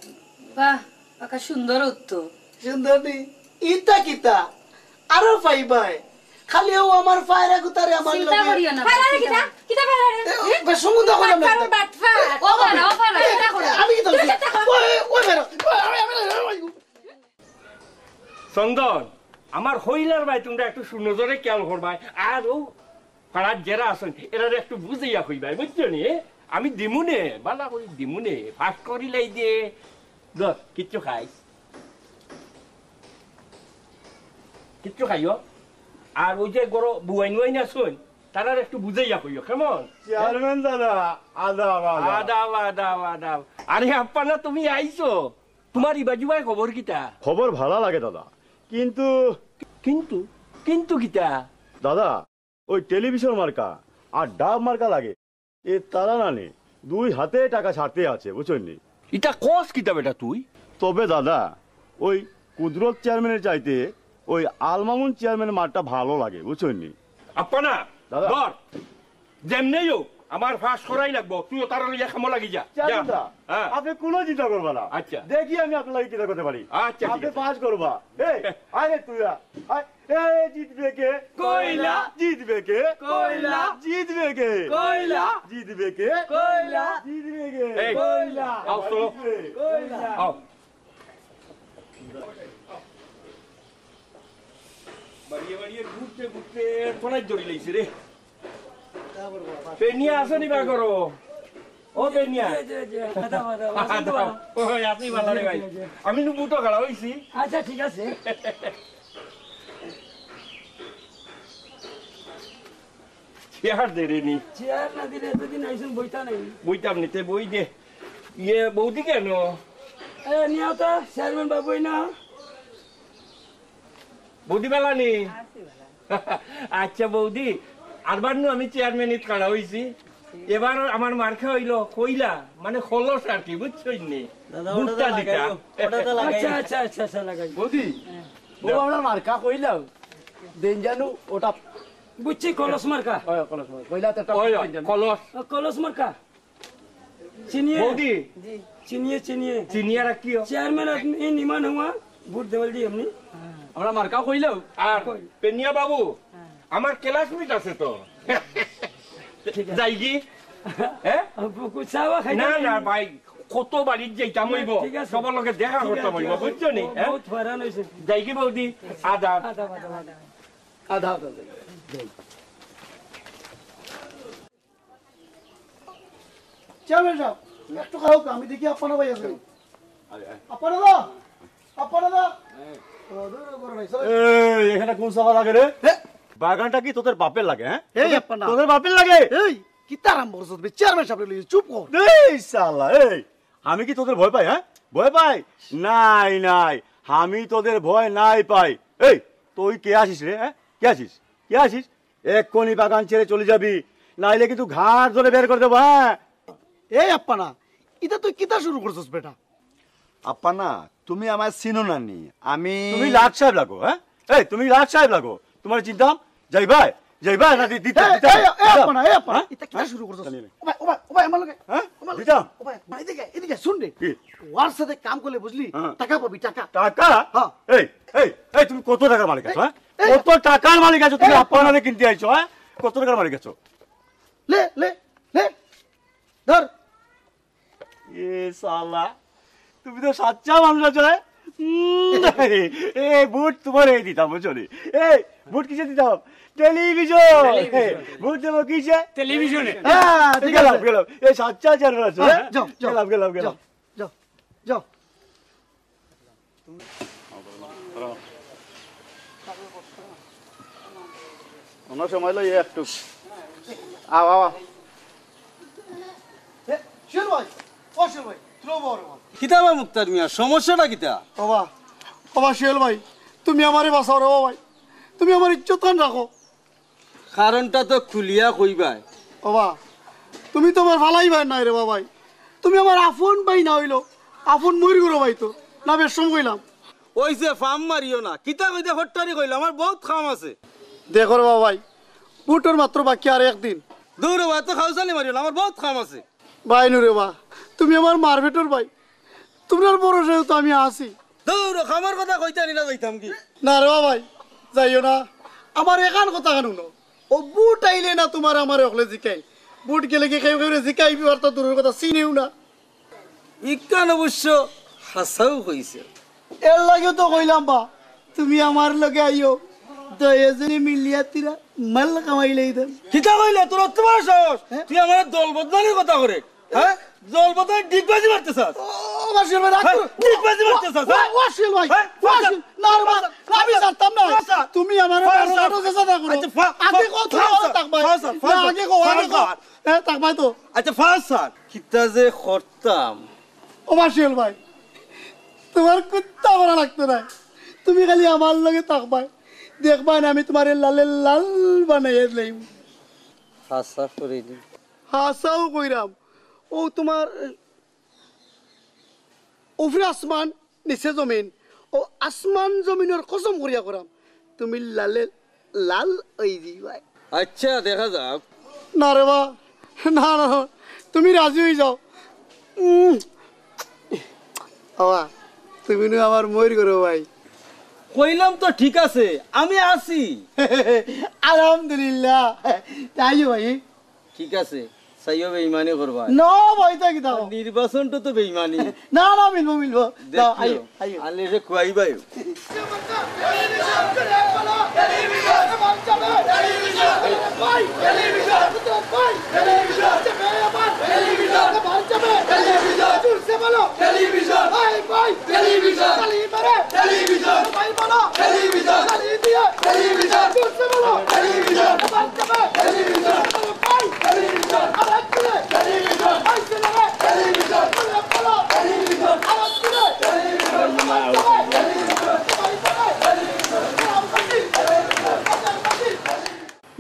বাহ, বাক্কা সুন্দর উত্তর। সুন্দর নি? ইতা কিতা? আরো পাইবায়। খালি অউ আমার ফায়রা গুতারে আমার চিন্তা লগে করিও না। ফায়রা রে কিতা? কিতা ফায়রা রে? এ, ও, বেশ সম্বন্ধ করলাম না। বাটপার, বাটপার। ও, ও, ফায়রা, ও ফায়রা, এ, চিন্তা করো। আমি কিতা করছি? ওই, ওই বেরো। ওই, আমি, আমি, আমি, আমি। চন্দন, আমার হইলার ভাই, তুমরা একটু সুনজরে খেয়াল করবায়। আর অউ পাড়ার যেরা আছইন, এরারে একটু বুঝাইয়া কইবায়, বুঝছো নি? আমি দিমুনে, বালা করি দিমুনে, ফাঁস করিলাই দে। ধর, কিচ্ছু খাই। কিচ্ছু খাইও। আর অউ যে গরো বুয়াইন উয়াইন আছইন, তারারে একটু বুঝাইয়া কইও, কেমন? চেয়ারম্যান দাদা, আদাব, আদাব। আদাব, আদাব, আদাব। আরে আপ্পা না, তুমি আইছো? তুমার ইবাজুবায় খবর কিতা? খবর ভালা লাগে দাদা, কিন্তু কিন্তু? কিন্তু কিতা? দাদা, ওই টেলিভিশন মার্কা আর ডাব মার্কা লাগে। এ তারা না নে, দুই হাতে টাকা ছাড়তে আছে, বুঝছইন নি? ইটা কস কিতা বেটা তুই? তবে দাদা, ওই কুদরত চেয়ারম্যানের চাইতে ওই আল মামুন চেয়ারম্যানের মাঠটা ভালো লাগে, বুঝছইন নি? আপ্পা না, দাদা। ধর, যেমনেই হোক, আমার ফাঁস করাই লাগবো। তুইও তারা লইয়া কামো লাগি যা। যা। চেয়ারম্যান দা, হ্যাঁ। আপনি কোনো চিন্তা করবা না। আচ্ছা। দেখি আমি আপনার লাগি কিতা করতে পারি। আচ্ছা, ঠিক আপনি আছে। ফাঁস করবা। এই, আরে তুই আ, আয়, এই জিতবে কে? কয়লা। জিতবে কে? কয়লা। জিতবে কে? কয়লা। জিতবে কে? কয়লা। জিতবে কে? এই, কয়লা। আও, চলো। জিতবে। কয়লা। আও। বাড়িয়ে বাড়িয়ে ঘুরতে ঘুরতে তলাই ধরি লাইছে রে। পেনিয়া আছে নি বা করো? ও পেনিয়া। জি, জি, জি। আদা, আদা, আদা। ওই, আপনি ভালো রে ভাই। জি, জি। আমি নু বুটো খাড়া হইছি। আচ্ছা, ঠিক আছে। চেয়ার দে রে নি। চেয়ার না দিলে এতদিন আইসুন বইতা নাই। বইতাম নিতে বই দে। ইয়ে, বৌদি কেন? এ, নিয়া তো, চেয়ারম্যান বাবু না। বৌদি বেলা নি? আছি বেলা। আচ্ছা বৌদি, আরবার নু আমি চেয়ারম্যানিত খাড়া হইছি। এবার আমার মার্কা হইলো কইলা, মানে খলস আর কি, বুঝছইন নি? দাদা, ওটা তো ভুট্টা দিতা। লাগাইও, ওটা তো লাগাইও। আচ্ছা, আচ্ছা, আচ্ছা, আচ্ছা, লাগাই। বৌদি, হ্যাঁ। ও, আমরা মার্কা কইলাম, দেন জানু ওটা। বুঝছি, কলস মার্কা। ওই, কলস মার্কা। কইলা তো একটা ওই, দেন জানু। কলস। ও, কলস মার্কা। চিনিয়ে? বৌদি। জি। চিনিয়ে, চিনিয়ে। চিনিয়ে রাখিও। চেয়ারম্যান আপনি নিমান হুয়া, ভোট দেওয়াল দি আপনি। আমরা মার্কা কইলাম। আর কই? পেনিয়া বাবু, হ্যাঁ। আমার ক্লাসমেট আছে তো। ঠিক আছে। যাইগি? হ্যাঁ? আপু, কুছ চাওয়া খাইতে না, পারি? না, ভাই, কত বাড়িত যাইতাম হইব, ঠিক আছে। সবার লগে দেখা ঠিক করতাম আছে, হইব, ঠিক আছে। বুঝছো নি? ও, হ্যাঁ? বহুত হয়রান হইছে। যাইগি বৌদি? আদাব। আদাব, আদাব, আদাব। আদাব, আদাব। যাই। চেয়ারম্যান সাহেব, একটু খাও, আমি দেখি আপ্পানা ভাই আছে। আয়, আয়। আপ্পানা দা, আপ্পানা দা। এই। ও, দূর, দূর, দূর, নাই, চলো। এই, এখানে কোন চাওয়া লাগে রে? হে? বাগানটা কি তোদের বাপের লাগে, হ্যাঁ? এই তোদের, আপ্পানা। তোদের বাপের লাগে? এই, কিতা আরম্ভ করছস বে? চেয়ারম্যান সাহেব লইয়া, চুপ কর। এই শালা, এই, আমি কি তোদের ভয় পাই, হ্যাঁ? ভয় পাই? নাই, নাই, আমি তোদের ভয় নাই পাই। এই, তুই কে আছিস রে, হ্যাঁ? কে আছিস? কে আছিস? এক্ষুনি বাগান ছেড়ে চলে যাবি, নাইলে কিন্তু ঘাড় ধরে বের করে দেবো, হ্যাঁ? এই আপ্পানা, ইটা তুই কিতা শুরু করছস বেটা? আপ্পানা, তুমি আমায় চিনো না নি? আমি তুমি লাট সাহেব লাগো, হ্যাঁ? এই, তুমি লাট সাহেব লাগো, তোমার চিনতাম? যাইবায়? যাইবায় না দি-, দিতাম, এই, দিতাম, এই, এই দিতাম। আপ্পানা, এই আপ্পানা, হ্যাঁ? ইটা কিতা হ্যাঁ? শুরু করছস? জানি না। ও ভাই, ও ভাই, ও ভাই, আমার লগে। হ্যাঁ? ও ভাই, দিতাম। ও ভাই, এদিকে, এদিকে, শুন রে। কি? ওর সাথে কাম করলে বুঝলি, হ্যাঁ। টাকা পাবি, টাকা। টাকা? হ্যাঁ। এই, এই, এই, তুমি কত টাকার মালিক আছো, হ্যাঁ? এই, কত টাকার মালিক আছো তুমি? এই, আপ্পানারে কিনতে আইছো, হ্যাঁ? কত টাকার মালিক আছো? লে, লে, লে, ধর। এ শালা, তুমি তো সাচ্চা মানুষ আছো, হ্যাঁ? উম, এই ভোট তোমারে দিতাম, বুঝছো নি? এই ভোট কিসে দিতাম? টেলিভিশন। টেলিভিশন। ভোট দেবো কিসে? টেলিভিশনে। হ্যাঁ, ঠিক গেলাম, আছে। গেলাম। এই সাচ্চা চেয়ারম্যান আছো, হ্যাঁ, হ্যাঁ? যাও, যাও। গেলাম, গেলাম, গেলাম। যাও, যাও, যাও। অন্য সময় লই একটু। আও, আও, আও। এ, শিয়াল ভাই, ও শিয়াল ভাই, তুই বাবা রে বাবা। কিতা বা মুক্তার মিয়া, সমস্যাটা কিতা? বাবা, বাবা শিয়াল ভাই, তুমি আমারে বাঁচাও রে বাবা ভাই, তুমি আমার ইজ্জতখান রাখো। কারণটা তো খুলিয়া কইবায়। বাবা, তুমি তো আমার ফালাইবায় নায় রে বাবাই। তুমি আমার আপন ভাই না অইলো, আপন মইর ঘরো ভাই তো। না, বেশ সময় কইলাম। ওই যে ফাম মারিও না, কিতা কইতে হট্টারি কইলো, আমার বহুত কাম আছে। দেখো রে বাবাই, ভোটর মাত্র বাকি আর একদিন। দূর বা, অত খাউছানি মারিও না, আমার বউত কাম আছে। ভাই নু রে বা, তুমি আমার মার পেটর ভাই, তুমরার ভরসায় তো আমি আছি। দূর, কামর কথা কইতায় নি না যাইতাম কি? না রে বা ভাই, যাইও না। আমার এখান কথা কেন হুনো? ও ভুত আইলে না তুমার আমারে অকলে জিকাইন। ভুত গেলে কি কেউ কেউরে জিকাইবি, আর তো দূরর কথা চিনেও না। ইখান অবশ্য হাছাউ কইছে। এরলাগিউ তো কইলাম বা, তুমি আমার লগে আইও, দুইওজনে মিলিয়া তিরা মাল কামাইলাইতাম। কিতা কইলে? তোর অত বড় সাহস? হ্যাঁ? তুই আমার দল বদনানির কথা করে, হ্যাঁ? দল বদনানি ডিগবাজি মারতে চাস? ও, ওয়াসিল ভাই, রাগ হ্যাঁ? করো। ডিগবাজি মারতে চাস, হ্যাঁ? ওয়াসিল ভাই, হ্যাঁ? ওয়াসিল, না রে বা, না, আমি ছাড়তাম না। তুমি আমার ফাঁস, ফাঁস। আগে কও, তুমি ফাঁস, আমার ফাঁস, থাকবায়। ফাঁস, না, ফাঁস, আগে কও, আগে ফাঁস, কও। ফাঁস। হ্যাঁ, থাকবায় তো। আচ্ছা, ফাঁস স্যার, কিতা যে করতাম। ও ওয়াসিল ভাই, তুমার কুন্তা করা লাগতো নায়, তুমি খালি আমার লগে থাকবায়, দেখবায় না আমি তুমারে লালে লাল বানাইয়া দিলাইমু। হাছা করিনি। হাছাউ কইরাম। ও তুমার উপরে আসমান, নিচে জমিন। ও আসমান জমিনর কসম করিয়া কইরাম, তুমি লালে লাল অই যিবায়। আচ্ছা, দেখা যাক। না রে বা, না, না, তুমি রাজি অই যাও। উম। বাবা, তুমি নু আমার মইর করো ভাই। কইলাম তো ঠিক আছে, আমি আছি। আলহামদুলিল্লাহ। তাই ভাই। ঠিক আছে, চাইও বেইমানি করবা। না ভাই, তা কিতা? নির্বাচনটা তো বেইমানি। না, না, মিলবো, মিলবো। দেখিও, আইও, আইও। আনলে সে খুয়াইবাইও।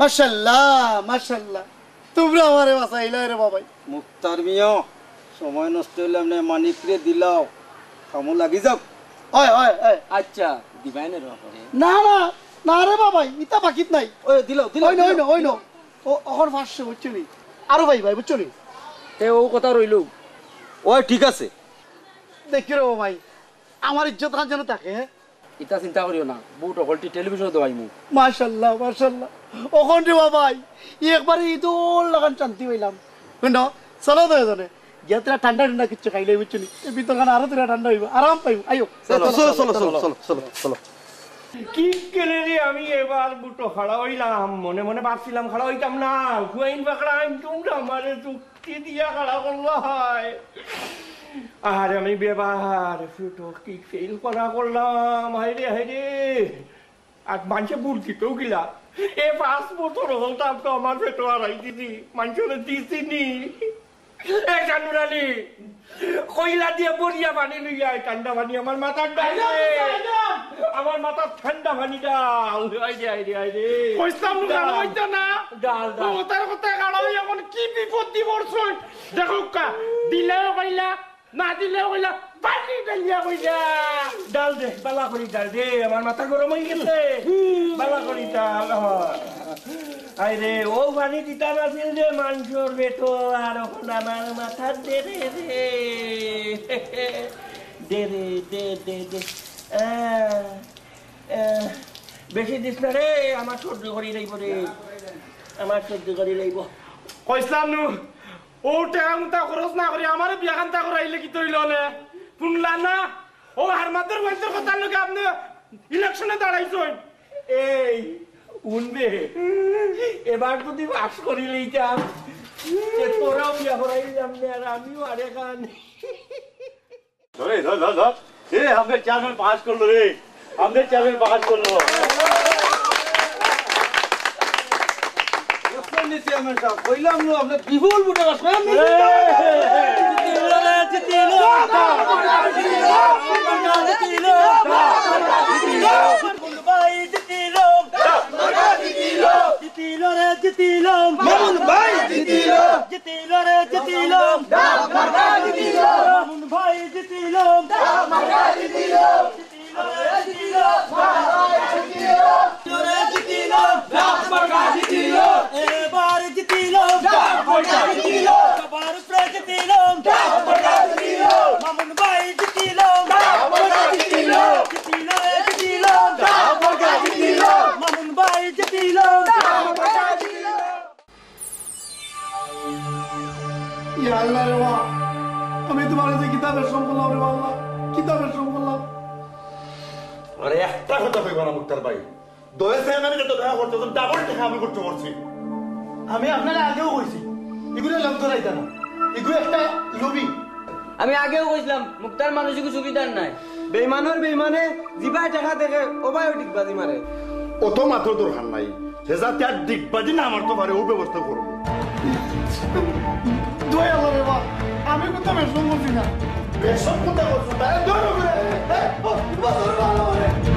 মাশাআল্লাহ, মাশাআল্লাহ, তুমরা আমারে বাঁচাইলায় রে বাবাই। মুক্তার মিয়া, সময় নষ্ট অইলাম না, মানিকরে দিলাও, কামো লাগি যাও। অয়, অয়, অয়। আচ্ছা, দিবায় না রে বাবারে? না, না, না রে বাবাই, ইতা বাকিত নাই। ওই দিলাও, দিলাও, ওই না, ওই দিলাও। না, ওই না। ও, অখন পাঁচশো, বুঝছো নি? আরো ভাই, ভাই, বুঝছো নি? তে ও কথা রইল। ওই ঠিক আছে। দেখি রে বাবাই, আমার ইজ্জত খান যেন থাকে, হ্যাঁ? ইতা চিন্তা করিও না, বুট অকলটি টেলিভিশনে দেওয়াইমু। মাশাআল্লাহ, মাশাআল্লাহ। অখন রে বাবাই, একবারে ইদর লাখান শান্তি পাইলাম। হুনো, চলো তো এজনে। গিয়া তোরা ঠান্ডা ঠান্ডা কিচ্ছু খাইলে, বুঝছো নি? এই ভিতর খান আরো তোরা ঠান্ডা অইবো, আরাম পাইবো। আইও। চলো, চলো, চলো, চলো, চলো, চলো। কি কেনে রে আমি এবার বুটো খাড়া অইলাম? মনে মনে ভাবছিলাম খাড়া অইতাম না। হুয়াইন পাকড়া আইন তোমরা আমারে যুক্তি দিয়া খাড়া করলা হয়। আর আমি বেবার ফুটো কি ফেল করা করলাম। হায় রে, হায় রে। আর মানষে ভুল দিতেও গিলা। এ পাঁচ বছর হলতাম তো আমার পেটো হারাই দিছি। মানষরে দিছি নি। এ জানুর আলী, কইলা দিয়া বরিয়া পানি লইয়া আয়, ঠান্ডা পানি আমার মাথার ডাল দে। আমার মাথার ঠান্ডা পানি ডাল। আয় রে, আয় রে, আয় রে। কইতাম নু ডাল। খাড়া অইতা না। ডাল, ডাল। ও, তার কথা খাড়া অই এখন কি বিপদ দি পড়ছইন? দেখো কা, দিলেও কইলা, না দিলেও কইলা, পানি ঢালিয়া কইলা। ডাল দে, বালা করি ডাল দে, আমার মাথা গরম অই গেছে। বালা করি ডাল, আমার। আয় রে, ও পানি দিতাম আছিল রে মানষর পেটো, আর অখন আমার মাথার দে রে, দে। দে রে, দে, দে, দে। আহ, আহ, বেশি দিস না রে, আমার সহ্য করি লইব রে। আমার সহ্য করি লইব। কইছলাম নু, ও টেকা মুতা খরচ না করি আমারে বিয়া খান্তা করাইলে কিতা অইলো নে? হুনলা না? ও হারমাদর ওয়াইফর কথার লগে আপনে ইলেকশনে দাঁড়াইছইন। এই, হুনবে, এবার যদি পাস করি লইতাম, তে তোরাও বিয়া করাই লইতাম নে, আর আমিও আরেকখান। ধরে, ধর, ধর, ধর। এ, আমাদের চেয়ারম্যান পাস করলো রে। আমাদের চেয়ারম্যান পাস করলো। বুঝলেন নি চেয়ারম্যান সাহেব? কইলাম নু, আপনি বিপুল ভোটে পাস করেন। জিতিল রে, জিতিল। জিতিল। ভাই জিতিল। জিতিল রে, জিতিল। মামুন ভাই জিতিল। জিতিল রে, জিতিল। মামুন ভাই জিতিল। জিতিল রে, জিতিল। এবার জিতিল। বেশরম করলাম রে বাবা, কিতা বেশরম করলাম? আরে, একটা কথা কইবা না মুক্তার ভাই, দয়া চাই না, আমি যত দয়া করছি, তত ডাবল টাকা আমি খরচ করছি। আমি আপনারে আগেও কইছি, ইগুরে লগ ধরাইতা না, ইগু একটা লোভী। আমি আগেও কইছিলাম, মুক্তার মানসিক সুবিধার নাই। বেইমানর বেইমানে জিবায় টাকা দেখে, ও ভাই, ও ডিগবাজি মারে। অত মাতর দরকার নাই, হে যাতে আর ডিগবাজি না মারতো পারে, ও ব্যবস্থা করবো। দয়া করে বা, আমি কথা বেশরম করছি না। বেশরম কথা করছো, তাহলে ধরো করে। এ, ও, ও, ধরো, ধরো, ধরো।